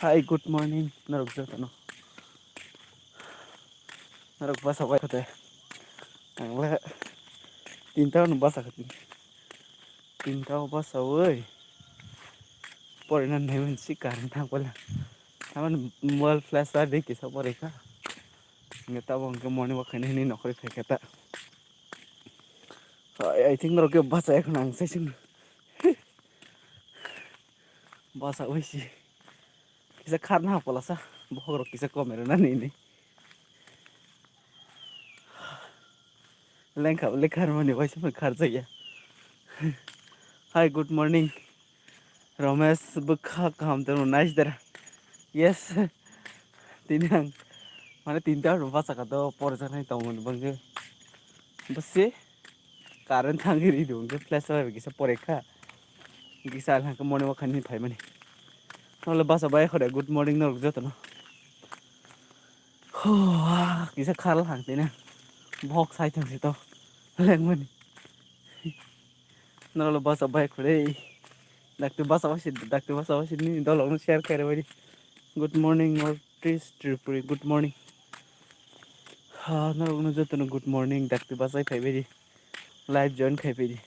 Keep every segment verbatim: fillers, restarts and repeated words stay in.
Hi, good morning, norok jotono. Norok basa bai khate. Ang le tinta no basa khati. Tinta o basa oi. Pore na nai si current thang pala. Taman mobile flash light de kisa pore kha. Nge tabo hwnkhe morning walk khaina hinwi nokhorwi phaikha ta. I, I think norok khe basa ekhono ang sai sini. Basa bai si. Kisa kharna ha pala sa. Bokhorok kisa komero na nini. Lengkha lekha mani waisa kharjakya. Hi, good morning. Romesh bwkha kaham tongno nice dera. Yes. Tini ang mane tinta rw bachaka do porjaknai tongmani bangwi. Bwse current thangwi ri do hwnkhe flash bai kisa porekha. Kisa hwnkhe morning walk khainani phaimani. Nole basa bai khode good morning norok jotono. Kisa khal hang tini. Bohok sai thang si to. Lengmani. Norok basa bai khore. Dakti basa bai si, dakti basa bai si ni dolok no share khaire bai. Good morning, North East Tripuri. Good morning. Ha, norok no jotono good morning. Dakti basa phai bai. Live join khai bai.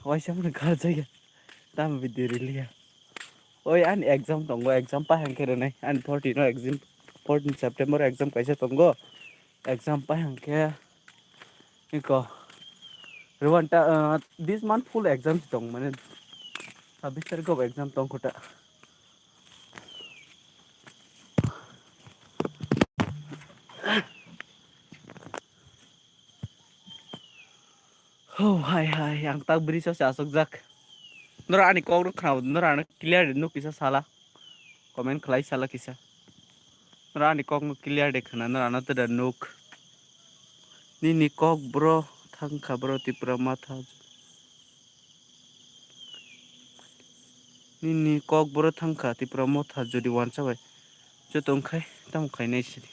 Waisa mano kharjakya. Tamo video riliya. Oi, ani exam tongo, exam pai hwnkhe rwnai. Ani fourteen o exam, fourteen September exam kaisa tongo. Exam pai hwnkhe iko rwanta, uh, this month full exam si tong mane sabbish tarikh o exam tong khuta. Oh, hai, hai, ang tak bridge o se asokjak. Nora ani kok rok khna, nora ano clear nuk kisa sala. Comment khlai sala kisa. Nora ani kok nuk clear de khna, nora ano teda nuk. Nini kok bro thangkha bro Tipra matha. Nini kok bro thangkha Tipra motha jodi wansa bai. Joto wngkhai tamo khainai sidi.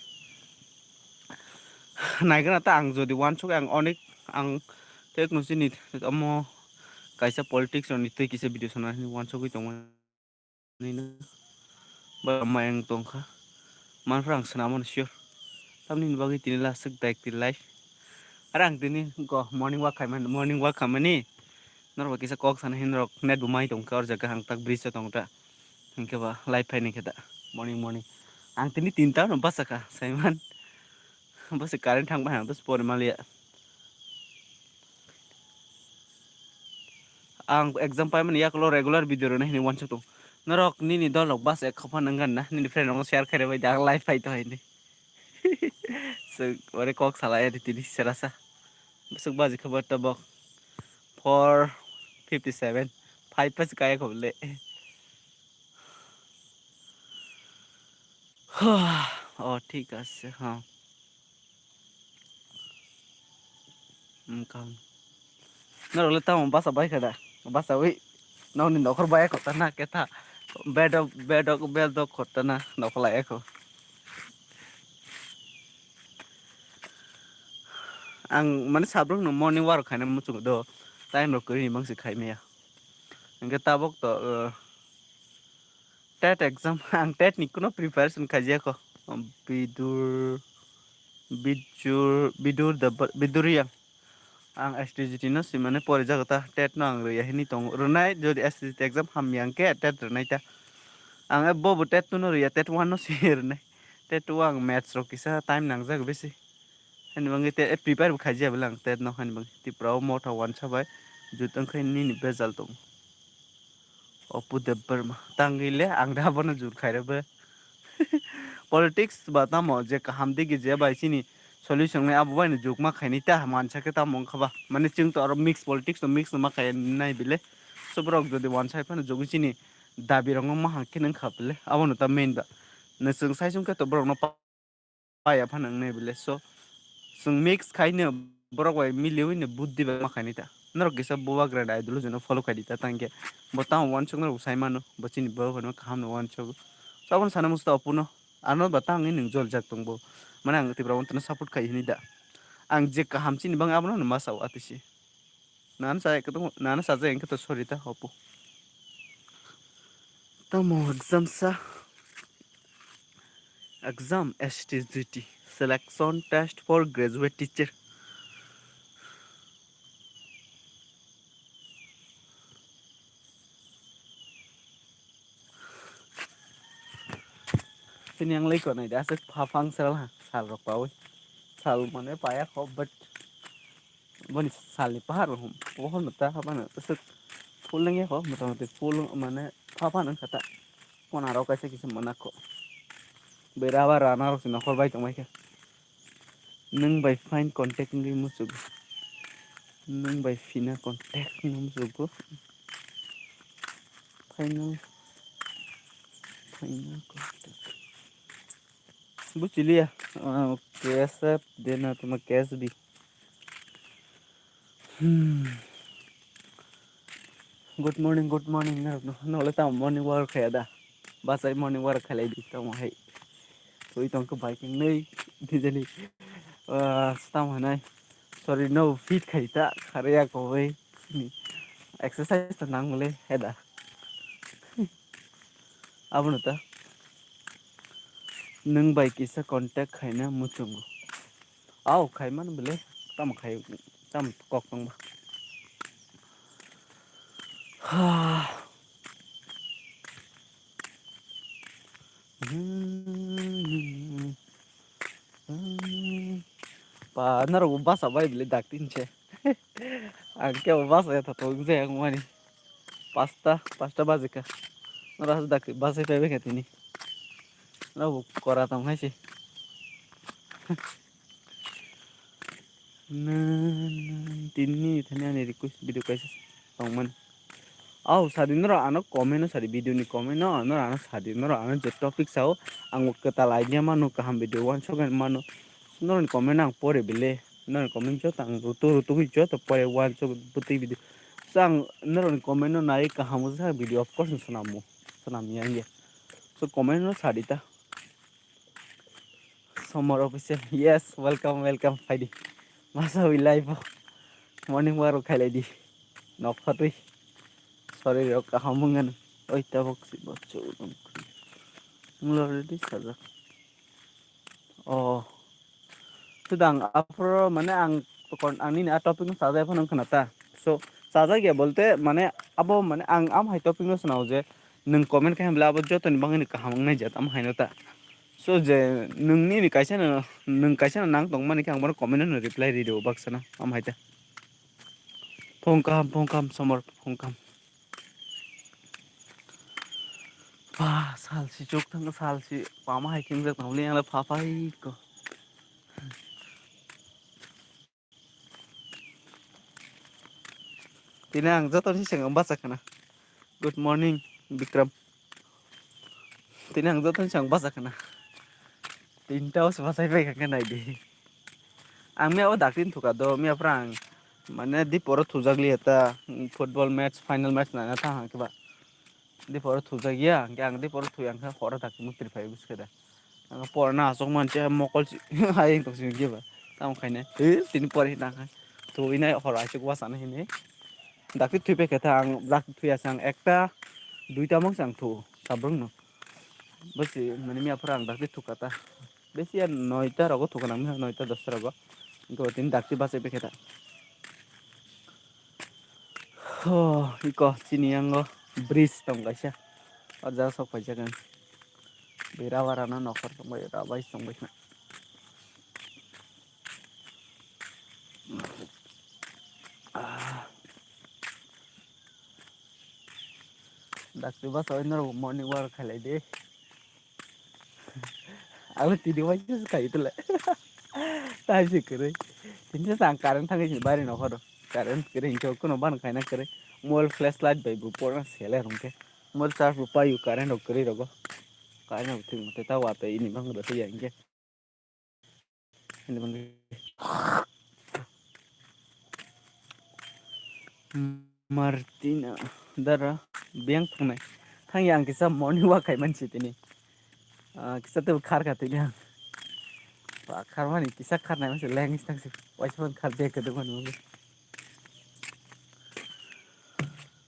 Naigana ta ang jodi wansuk ang onek ang tek no sini omo kaisa politics roni twi kisa video sana hini wansugwi tongmani no. Ba mayang tongkha. Manphra ang swnamano sure. Tamni bagwi tini lasuk daik tini life. Are ang tini go morning walk khaimani, morning walk khaimani. Norok kisa kok sana hinrok net bo mai tongkha or jaga ang tak bridge o tongta. Hinkhe ba live phaini khe da morning morning. Ang tini tinta no bachakha saiman. Bwswk current thang bai ang bwswk pori manliya. Ang exam paimani yakulo regular video rwna hinwi wansuk tong. Norok nini dol rok bus ek khopha nang gan na nini friend rok share khairwi bai da ang live phai to haini. So ore kok sala ya tini serasa. Bwswk baji khe bo tabok four fifty seven. Five pas kaya kho le. Oh, thik ase, ha. Wngkha. Norok le tamo basa bai kha da? Basa wi. Nokni nokhor bai kho ta na khe ta. Bedok, bedok, bedok kho ta na nokho lai kho. Ang mane sabrok no morning walk khaina muchung do. Time rok kwrwi ni mangsi khai maya. Hingke tabok to, uh, tet exam, ang tet ni kuno preparation khaijako. Bidur, Bidur, Bidur da, Bidur yang. Ang S T G T no si mane pori jago ta, tet no ang rwya hini tong. Rwnai, jodi S T G T exam hamya hingke tet rwnai ta. Ang e bobo tet two no rwya, tet one no si rwnai. Tet two ang maths rok kisa time nangjak besi. Hani bangwi te, eh, prepare bo khaijaya bwle ang tet no hani bangwi. Tipra o motha wansa bai jut wngkhe nini bejal tongo. Opu Debbarma. Tangwi le ang da bono jut khairok be. Politics ba tamo je kaham digi je bai chini solution nai abo bai no jukma khaini ta mansa khe tamo wngkha ba. Mane chwng to aro mix politics no mix no ma khai nai bile. So borok jodi wansa phano jugwi chini dabi rok no ma hang khe nang kha bile. Abono ta main ba. Nwswng sai sung khe to borok no pa paya phano wngnai bile. So, chwng mix khaino borok bai miliwi no buddhi bai ma khaini ta. Norok kisa bubagra ideology no follow khai di ta tangkhe. Bo tamo wansuk norok sai mano, bo chini borok no kaham no wansuk. So, aboni sana musta opuno. Ano ba tangwi nwng joljak tong bo. Mane ang Tipra montano support khai hini da. Ang je kaham chini bang abono no ma sao atisi. Nana sa, nana sa je engkhe to sorry ta opu. Tamo exam sa? Exam S T G T, selection test for graduate teacher. Tini ang lei konai da, aswk pha phang sal ha, sal rok pawi. Sal mane paya kho, but boni salni pahar hum, pohor no ta habana, aswk full nang ya kho, mota moti full mane pha pha nang kha ta. Kona rok kaisa kisa mana kho. Bera ba rana rok se nokhor bai tongmai kha. Nwng bai fine contact wngwi muchungo. Nwng bai fina contact wngwi muchungo. Final, final contact. Buchiliya. Ah, K S F, dena tuma K S B. Hmm. Good morning, good morning, norok no, no le tamo morning walk khaya da? Bachai morning walk khalai di, tamo hai. Twi tong khe bike nei, dijani. Ah, tamo hanai. Sorry, no fit khai ta, khare ya koi. Exercise ta nang le, heda. Abono ta. Nwng bai kisa contact khaina muchungo. Au, khai man bele, tamo khai, tamo kok tong ba. Ha. Hmm. Hmm. Pa, norok bo basa bai bele dak tin se. Ang khe bo basa ya thathok wng jaya wng mani. Pasta, pasta baji kha. Norok haste dak tin basa pai bai kha tini. Norok bo kora tong hai se. Nang, nang, tini thani ani request video kaisa tongmani. Au, sadi norok ano comment no sadi, video ni comment no, norok ano sadi, norok ano je topic sao, ang bo kwtal idea mano, kaham video uansuk mano. Norok ni comment no ang pore bele, norok ni comment joto ang rutu rutu joto pore uansuk bwtwi video. So ang norok ni comment no nai kaham wngsa video of course swnam mo, swnam ya ya. So comment no sadi ta. Somor official, yes, welcome, welcome, phaidi. Masa wi live o. Morning walk khailai di. Nok phatwi. Sorry rok kaham wngano. Oi tabok si bo chu dong. Nglo already sajak. Oh. Sudang aphro mane ang kon, ang nini a topic no sajai phano khna ta. So, sajak ya bolte mane abo mane ang am hai topic no swnao je nwng comment khai hwnba abo jotoni bagwi ni kaham wngnai jat am hai no ta. So je nwng nini kaisa no, nwng kaisa no nang tong mani khe ang bono comment no reply ri do baksa no am hai ta. Phone kaham, phone kaham, somor phone kaham. Ba, sal si chuk thang, sal si pama hai khe wngkha tongmani ang le pha phai ko. Tini ang joto ni sengkang bachak khna. Good morning, Bikram. Tini ang joto ni sengkang bachak khna. Tinta o se bachai pai kha khe nai di. Ang miya o dakti thuka do, miya phrang mane diporo thujak liya ta, football match, final match naina thang khe ba. Diporo thujak ya, hingke ang diporo thwi ang khe horo dakti muktri phai bwswk da. Ang porna aswk manse mokol si, ayang tong si giba. Tamo khaine, he, tini pore hina kha. Thwi nai horo aswk wasana hini. Dakti thwi pai khe ta ang, dakti thwi asa ang ekta, duita mangsa ang thu, sabrung no. Bwsi, mane miya phura ang dakti thukha ta. Besi ya noita rogo thukha nang, noita dosta rogo. Hingke tini dakti bachai pai khe ta. Oh, iko chini yango bridge tong kaisa. O jaga sok paijak ang. Bera bara no nokar tong bai, rabai tong bai khna. Ah. Dakti basa oi norok morning walk khailai di. Abo tini waisa se khai tole. Tai se kwrwi. Tini se ang current thangwi se bari nokho do. Current kwrwi hinkhe kuno ban khaina kwrwi. Mobile flashlight bai bo porna sele rungkhe. Mobile charge bo paio current rok kwrwi rogo. Current rok thwng tei ta watwi ini bangwi rw thwiya hinkhe. Martina dara biyang thangnai. Thangya ang kisa morning walk khai mansi tini. Ah, kisa tebo khar kha tini ang. Ba khar mani kisa khar nai mansi leng is thangsi. Waisa man khar je keduk mani mani.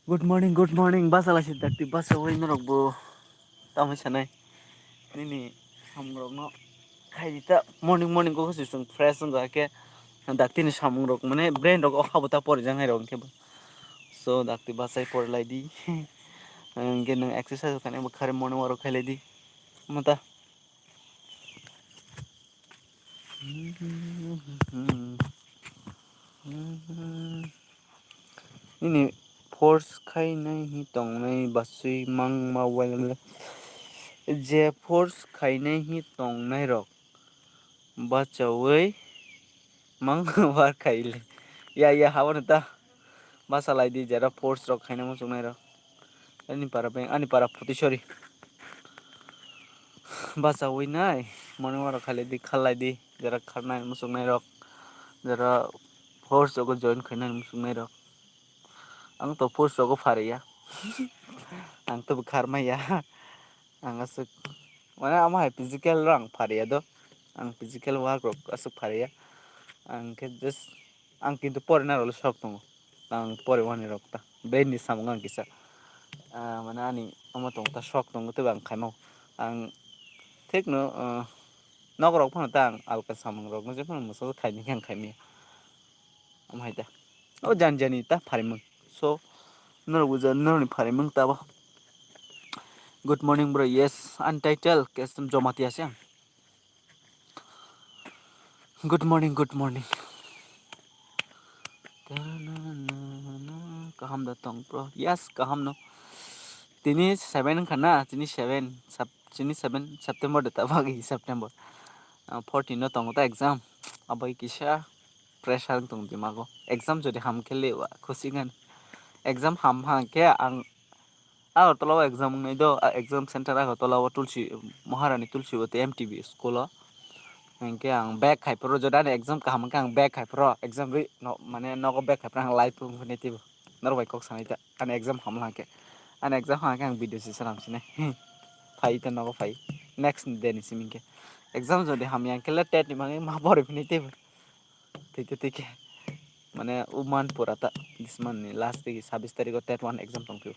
Good morning, good morning. Basa lai si dakti basa wai norok bo. Tamo sanai. Nini samungrokno khaidi ta morning morning go khosoi chwng fresh wngkha khe daktini samungrok mane brain rok o habo ta porijak nai rok hwnkhe bo. So dakti bachai porilaidi. Hwnkhe nwng exercise khainai bo khare morning walk khailai di. Omo ta. Nini force khainai hi tongnai bachwi mangma wale. Je force khainai hi tongnai rok bachawi mang war khaile. Ya, ya, habo no ta. Basa lai di, jera force rok khaina muchung nai rok. Ani para beng, ani para phuti, sorry. Basa wi nai, mane wara khaile di, khalai di, jera kharnai muchung nai rok. Jera force rogo join khainai muchung nai rok. Ang to force rogo phariya. Ang to bo kharmaya. Ang aswk, mane, amo hai physical rok ang phariya do. Ang physical work rok aswk phariya. Ang khe just, ang kintu porina rok le sok tongo. Ang poriwani rok ta. Bini samung ang kisa. Ah, mane ani omo tong ta sok tongo tei ang khaimao. Ang thik no, ah, nok rok phano ta ang alka samung rok no je phano mwsang khaini khe ang khaimaya. Omo hai ta. O jani jani ta pharimung. So, norok bo jani norokni pharimung ta bo. Good morning, bro. Yes, ani title Kesem Jomatia se ang. Good morning, good morning. Kaham da tong, bro? Yes, kaham no. Tini seven wngkha na? Tini seven, Sep-, tini seven September de ta bagi September. Ah, fourteen no tongo ta exam. Abai kisa pressure wng tong dimago. Exam jodi ham khe le wa khusi gan. Exam ham ha khe ang Agartala o exam wngnai do, a exam center Agartala o Tulsi, Maharani Tulsi o tei M T B school o. Hinkhe ang back khai phuru jodi ani exam kaham wngkhe ang back khai phuru exam ri no, mane nogo back khai phuru ang live wngphini teibo. Norok bai kok sanai ta. Ani exam hamla hwnkhe. Ani exam hwnkhe ang video se swnam sinai. Phai ta nogo phai. Next day ni simi hinkhe. Exam jodi hamya hinkhe le tet ni bagwi ma pori phini teibo. Tei khe, tei khe. Mane, o month pura ta, this month ni last tei sabis tarikh o tet one exam tong phio.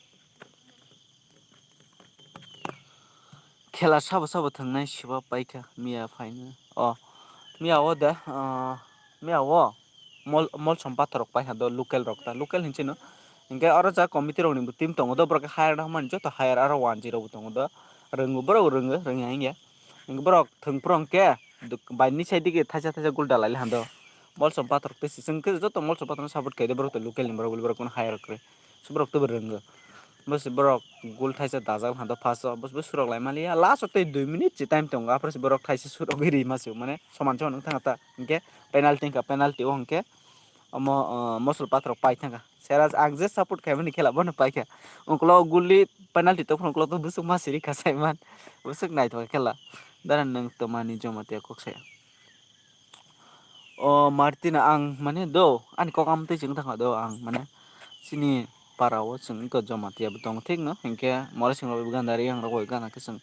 Khela sabo sabo thwngnai siba paikha, miya phaino. O, miya o da, ah, miya o mol, molsom pathor rok paikha do, local rok ta, local hinchino. Hinkhe oro ja committee rokni bo team tongo do, borok hire rok mani joto hire aro one zero bo tongo do. Rwngo borok rwngo, rwngya hinkhe. Hinkhe borok thwng phuru hinkhe, duk-, baini side digi thaisa thaisa gul dalai le hando. Molsom pathor tei sising khe joto molsom pathor no support khaide borok to local ni borok, borok no hire rok kwrwi. So borok to bo rwngo. Bo se borok gul thaisa dajak hando first o, bo, bo surok lai maliya. Last o tei dui minute se time tongo, aphuru se borok thaisa surok ri ma se, mane soman soman wng thang ta. Hinkhe penalty wngkha, penalty o hinkhe omo, o, mosol pathor rok pai thangkha. Seras ang je support khaimani khela bono paikha. Ungkolo guli penalty tongphuru ungkolo to bwswk ma siri kha saiman. Bwswk naithok khe khela. Dara nwng twmani Jamatia kok saya. O Martina ang mane do ani kok amtwi chwng thangkha do ang mane chini para o chwng wngkha Jamatia bo tongo thik no hinkhe Morasing rok bo gana ri ang rok bai gana khe chwng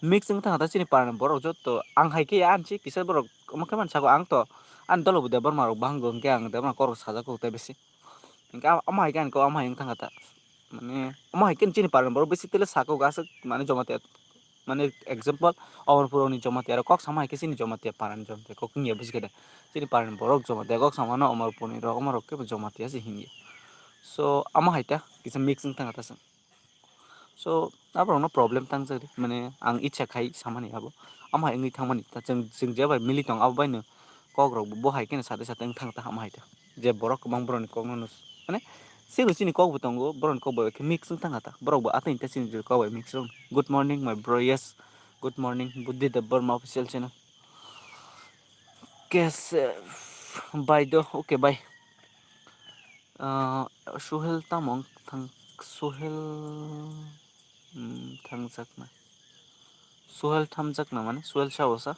mix wng thangkha ta chini para ni borok joto ang hai khe ya ani se kisa borok omo khe man sako ang to ani dolo bo Debbarma rok banggo hinkhe ang Debbarma korok sajak kok tei bisi. Hinkhe amo hai khe ani kok amo hai wng thangkha ta. Mane, amo hai khe chini para ni borok bisi tele saka o aswk mane Jamatia. Mane, example, Amarpur ni Jamatia rok kok sama hai khe chini Jamatia para ni Jamatia kok wngya buji khe de. Chini para ni borok Jamatia kok sama no Amarpur ni rok, amo rok khe bo Jamatia se hinya. So, amo hai ta kisa mix wng thangkha ta chwng. So, aborokno problem tangjak di, mane ang icha khai samani abo. Amo hai wngwi thangmani, ta chwng, chwng je bai mili tong abo baino kok rok bo hai kheno sade sade wng thang ta amo hai ta. Je borok kwbang borokni kok no, mane, chini, chini kok bo tongo, borokni kok bai khe mix wng thang ta. Borok bo atwini ta chini kok bai mix wng. Good morning, my bro, yes. Good morning, Buddhi Debbarma official channel. Kesef, bye do, okay, bye. Ah, Suhel tamo wng thang, Suhel, hmm, thangjakna. Suhel thamjakna mane, Suhel sao sa.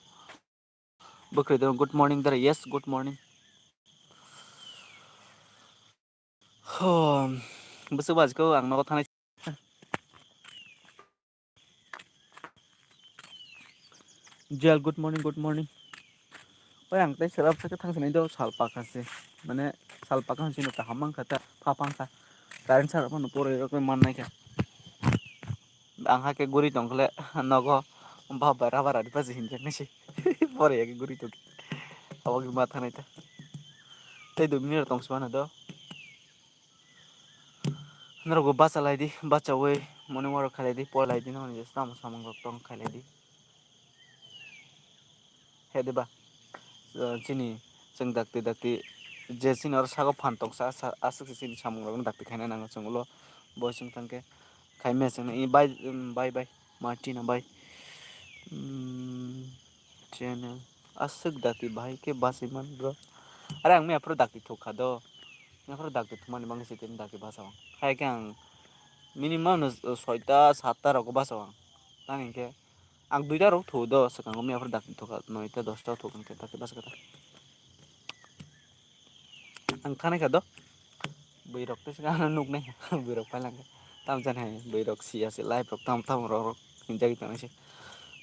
Bwkrwi do, good morning dara, yes, good morning. Ho, bwswk bajikho ang nogo thanai. Jel, good morning, good morning. Oi, ang tei selap sakhe thang sinai do sal pakha se. Mane sal pakha se no kaham mang kha ta, pha pang kha. Current sara phano pore rok man nai kha. Ang hake guri tongkhle nogo baba rubber ani paji hinjak nai se. Pore yake guri tongkhe. Abo khe ma thanai ta. Tei dui minute tong sibana do. Norok bo bacha lai di, bachawi morning walk khailai di, pore lai di, nokni je tamo samung rok tong khailai di. He diba? Chini chwng dakti dakti je chini oro sago phan tongsa aswk se chini samung rok dakti khaina nango chwng ulo bo chwng thangkhe khaimya chwng bai bai bai Martina bai channel aswk dakti bahai khe bachai man bro. Are ang miya phuru dakti thok kha do, miya phuru dakti thumani bagwi se tini dakti bachao ang. Hai khe ang minimum no soita satta rok bachao ang. Tang hinkhe ang duita rok thuo do, swkango miya phuru dakti thok kha, noita dosta thok hinkhe dakti bachai kha ta. Ang thanai kha do. Bwrwi rok tei swkang ano nuknai kha. Bwrwi rok pailangkha. Tamo jani hai bwrwi rok siya se live rok tamo tamo rok rok hinjagwi tongnai se.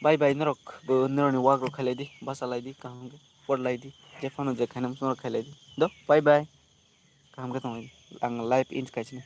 Bye bye norok bo norokni work rok khailai di, bachalaidi kaham khe, porlaidi, jephano je khainai muchung rok khailai di. Do bye bye. Kaham khe tonglaidi. Ang live end khaisini.